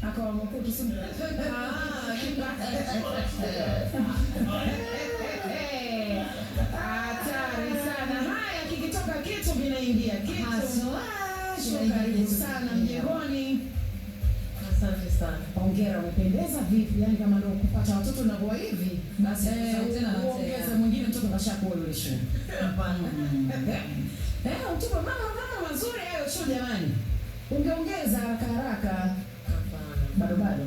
Akawa mkutu si Ah, hatari sana. Haya, kikitoka kitu kinaingia kitu. Haswa, Shu, karibu sana mjengoni. Asante sana. Hongera, umependeza vipi? Yaani kama ndio kupata watoto unakuwa hivi, Basi tena na uongeze tena. mwingine mtoto kashakuwa yule Shu. Hapana. Eh, utupe mama mama mazuri hayo Shu jamani. Ungeongeza haraka haraka. Hapana. Bado bado.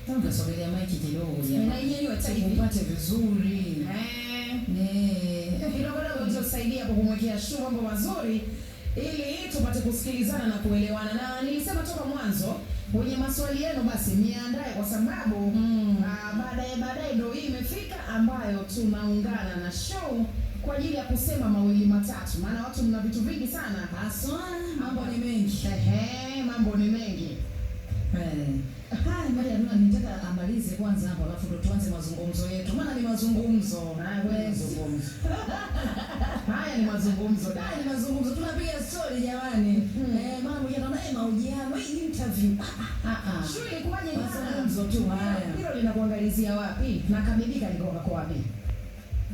Ungesogelea maiki kidogo jamani. Ninainyanyua tu hivi. Upate vizuri. Eh. Eh. Kidogo dogo tusaidia kwa kumwekea Shu mambo mazuri ili tupate kusikilizana na kuelewana. Na nilisema toka mwanzo wenye maswali yenu basi miandae kwa sababu baadaye baadaye ndio hii imefika ambayo tunaungana na show kwa ajili ya kusema mawili matatu, maana watu mna vitu vingi sana. Haswa, mambo ni mengi. Ehe, mambo ni mengi. Eh. Haya, ngoja tu nitaka amalize kwanza hapo alafu ndo tuanze mazungumzo yetu. Maana ni mazungumzo. Haya ni mazungumzo. Haya ni mazungumzo Haya dada. ni mazungumzo, tunapiga story jamani. Eh, mama mwingine anaona mahojiano, hii interview. Ah, ah, ah. Shu ilikuwaje jana? Mazungumzo tu haya. Hilo linakuangalizia wapi? Na kabibika alikuwa kako wapi?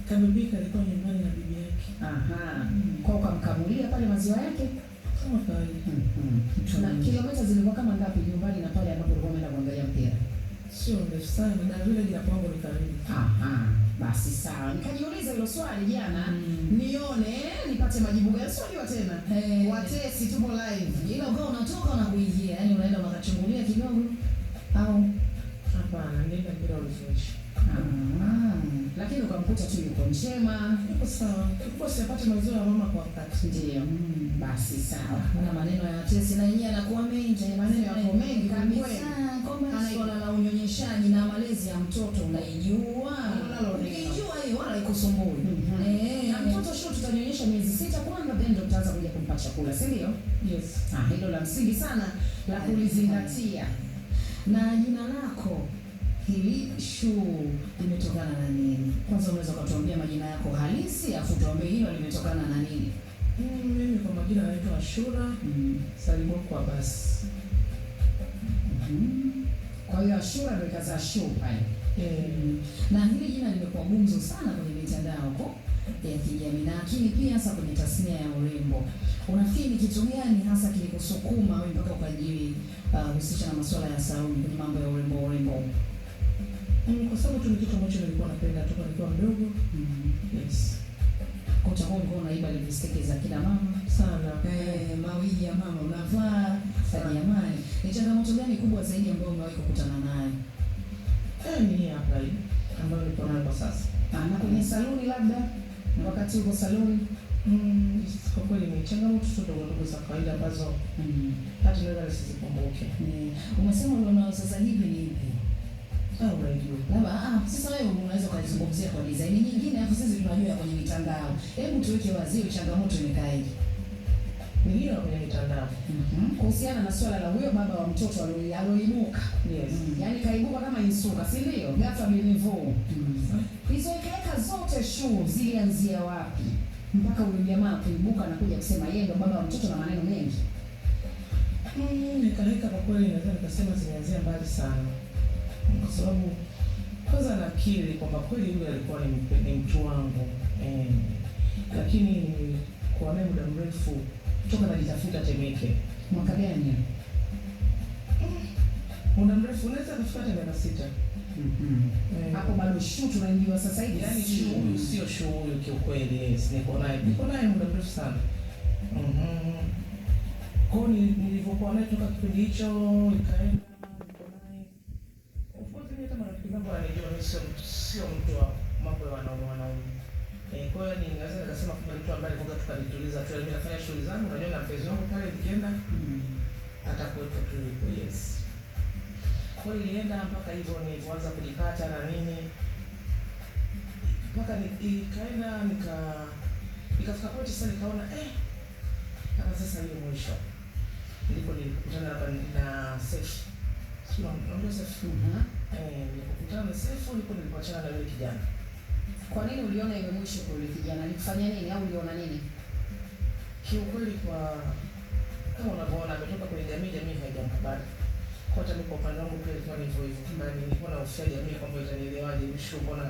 Kabibika alikuwa nyumbani na bibi yake. Aha. Kwa ukamkamulia pale maziwa yake? Kama kawaida. Na kilomita zilikuwa kama ngapi nyumbani na pale ambapo ulikuwa umeenda kuangalia mpira? Sio ndefu sana na vile jina kwangu ni karibu. Aha. Basi sawa. Nikajiuliza hilo swali jana, nione nipate majibu gani. Swaliwa tena. Eh. Watesi tupo live. Ila ukawa unatoka na kuingia, yani unaenda unakachungulia kidogo au Hapana, nilienda mpira ulivyoisha. Ah. Lakini ukamkuta tu yuko njema. Yuko sawa. Kikubwa siyapate maziwa ya mama kwa wakati. Ndiyo. Basi sawa. Maana maneno ya Tesi na yenyewe yanakuwa mengi. Maneno yako mengi kabisa. kweli. Kwamba swala la unyonyeshaji na malezi ya mtoto unaijua. Nalo neno. Ukijua hiyo wala ikusumbui. Eh. Na mtoto sio tutanyonyesha miezi 6 kwanza, then ndo tutaanza kuja kumpa chakula, si ndio? Yes. Ah, hilo la msingi sana la kulizingatia. Na jina lako hili Shu limetokana na nini? Kwanza unaweza ukatuambia majina yako halisi afu tuambie hilo limetokana na nini? Mimi kwa majina naitwa Ashura Saliboko Abbas. Kwa hiyo Ashura ndio ikazaa Shu pale. Eh, Na hili jina limekuwa gumzo sana kwenye mitandao ko ya kijamii na lakini pia hasa kwenye tasnia ya urembo. Unafikiri ni kitu gani hasa kilikusukuma wewe mpaka ukajihusisha na masuala ya saluni kwenye mambo ya urembo urembo? Kwa sababu tu ni kitu ambacho nilikuwa napenda toka nikiwa mdogo. Yes. Kwa utakuwa ulikuwa unaiba lipstick za kina mama Sana. Mawigi ya mama unavaa. Sasa jamani, ni changamoto gani kubwa zaidi ambayo umewahi kukutana nayo? Ni hii hapa hii ambayo niko nayo kwa sasa. Ah, na kwenye saluni labda wakati uko saluni Kwa kweli ni changamoto tu ndogo ndogo za kawaida ambazo hata naweza nisizikumbuke. Umesema ulionao sasa hivi ni ipi? Ah, unaijua. Labda sasa wewe unaweza ukaizungumzia kwa design nyingine alafu sisi tunajua kwenye mitandao. Hebu tuweke wazi hiyo changamoto imekaaje? Ni hiyo kwenye mitandao. Kuhusiana na swala la huyo baba wa mtoto aloibuka. Yes. Yaani kaibuka kama insuka, si ndio? Ghafla binivu. Hizo hekaheka zote Shu zilianzia wapi? Mpaka huyu jamaa kuibuka na kuja kusema yeye ndo baba wa mtoto na maneno mengi. Hekaheka kwa kweli naweza nikasema zimeanzia mbali sana. Kwa sababu kwanza nakiri kwamba kweli yule alikuwa ni mtu wangu. Lakini nilikuwa naye muda mrefu toka najitafuta Temeke. Mwaka gani? Muda mrefu unaweza kufika hata miaka 6. Hapo bado Shu tunajua sasa hivi. Yaani Shu huyu sio Shu huyu kiukweli, yes, niko naye. Niko naye muda mrefu sana. Kwa hiyo nilivyokuwa naye toka kipindi hicho ikaenda niko naye. Of course mimi hata marafiki zangu wananijua mimi sio mtu wa mambo ya wanaume wanaume. Kwa hiyo naweza nikasema kwamba mtu ambaye alikuwa tukanituliza tu, mimi nafanya shughuli zangu, unajua na mpenzi wangu pale nikienda atakuwepo tu yupo, yes. Kwa hiyo ilienda mpaka hivyo nilipoanza kujipata na nini mpaka ikaenda ikafika point sasa nikaona kama sasa hiyo mwisho. Ndipo nilipokutana labda na Sefu. Sio, unajua Sefu? Nilipokutana na Sefu ndipo nilipoachana na yule kijana. Kwa nini uliona iwe mwisho kwa yule kijana? Alikufanyia nini au uliona nini? Kiukweli kwa kama unavyoona ametoka kwenye jamii, jamii haijamkubali. Kwa hata mimi kwa upande wangu pia ilikuwa ni hivyo hivyo. Na nilikuwa nahofia jamii kwamba itanielewaje, Shu mbona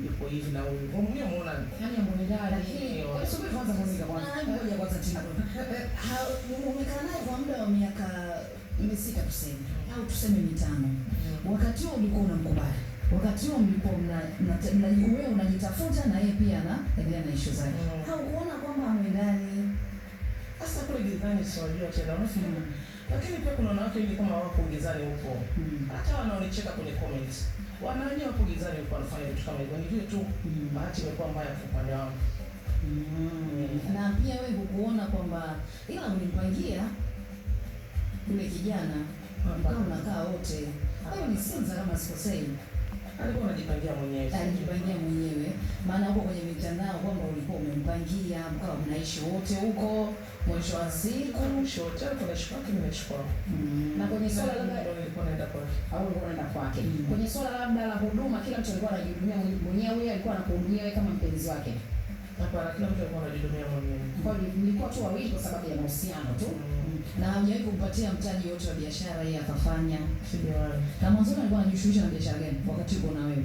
yuko hivi na huyu. Kwa mwenyewe muona Yaani amuendani. Lakini Hebu subiri kwanza Monica kwanza. Ah, ngoja kwanza Tina. Umekaa naye kwa muda wa miaka 6 tuseme, au tuseme 5. Wakati huo ulikuwa unamkubali, wakati huo mlikuwa wewe unajitafuta na yeye pia anaendelea na issue zake. Haukuona kwamba hamwendani? Sasa kule gizani siwajua tena. Unafikiri? Lakini pia kuna wanawake wengi kama wako gizani huko. Hata wanaonicheka kwenye comments. Wana wenyewe wapo gizani huko wanafanya vitu kama hivyo. Ni vile tu bahati imekuwa mbaya kwa upande wangu. Na pia wewe hukuona kwamba ila ulimpangia yule kijana mkao mnakaa wote. Hayo ni Sinza kama sikosei. Alikuwa anajipangia mwenyewe. Alijipangia mwenyewe, maana huko kwenye mitandao kwamba ulikuwa umempangia mkawa mnaishi wote huko, mwisho wa siku Shote alikuwa anaishi kwake, mimi naishi kwangu. Na kwenye swala labda Ndio nilikuwa naenda kwake. au ulikuwa unaenda kwake. Mm. Kwenye swala labda la huduma, kila mtu alikuwa anajihudumia mwenyewe, yeye alikuwa anakuhudumia wewe kama mpenzi wake. Hapana, kila mtu alikuwa anajihudumia mwenyewe. Kwa hiyo mlikuwa tu wawili kwa sababu ya mahusiano tu. Na hamjawahi kumpatia mtaji wote wa biashara yeye akafanya? Sijawahi. Na mwanzoni alikuwa anajishughulisha na biashara gani wakati uko na wewe?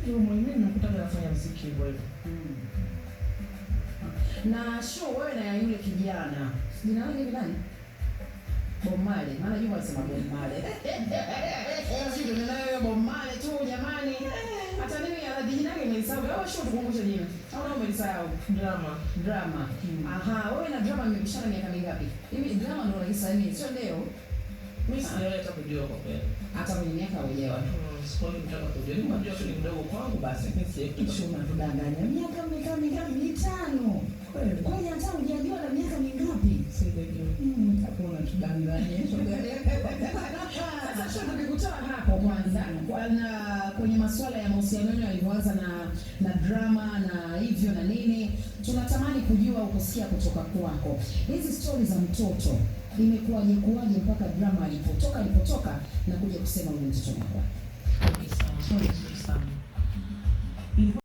Ndio mwenyewe nimekuta anafanya muziki hivyo hivyo. Na show wewe na yule kijana, jina lake ni nani? Bob Marley. Maana Juma alisema Bob Marley. Sisi tunayo Bob Marley tu jamani. Hata mimi ana jina lake nimelisahau. Wewe show tukumbushe jina. Au na umelisahau? Drama. Drama. Aha, wewe na Drama mmebishana miaka mingapi? Hivi Drama ndo rais sasa sio leo. Mimi sijawahi hata kujua kwa kweli. Hata kwenye miaka hujawa. Sikuwahi kutaka kujua. Nilijua tu ni mdogo kwangu basi, lakini sijawahi kutaka. Sio unatudanganya. Miaka mmekaa mingapi? 5. Kweli. Kwani hata hujajua na miaka mingapi? Sijajua. Hapo unatudanganya. Sasa sio tukikutoa hapo kwanza kwenye masuala ya mahusiano yenu yalivyoanza na drama na hivyo na nini, tunatamani kujua au kusikia kutoka kwako hizi stori za mtoto imekuwaje kuwaje mpaka drama alipotoka na kuja kusema huyu mtoto ni wake. Okay, sawa. Swali zuri sana. Ilikuwa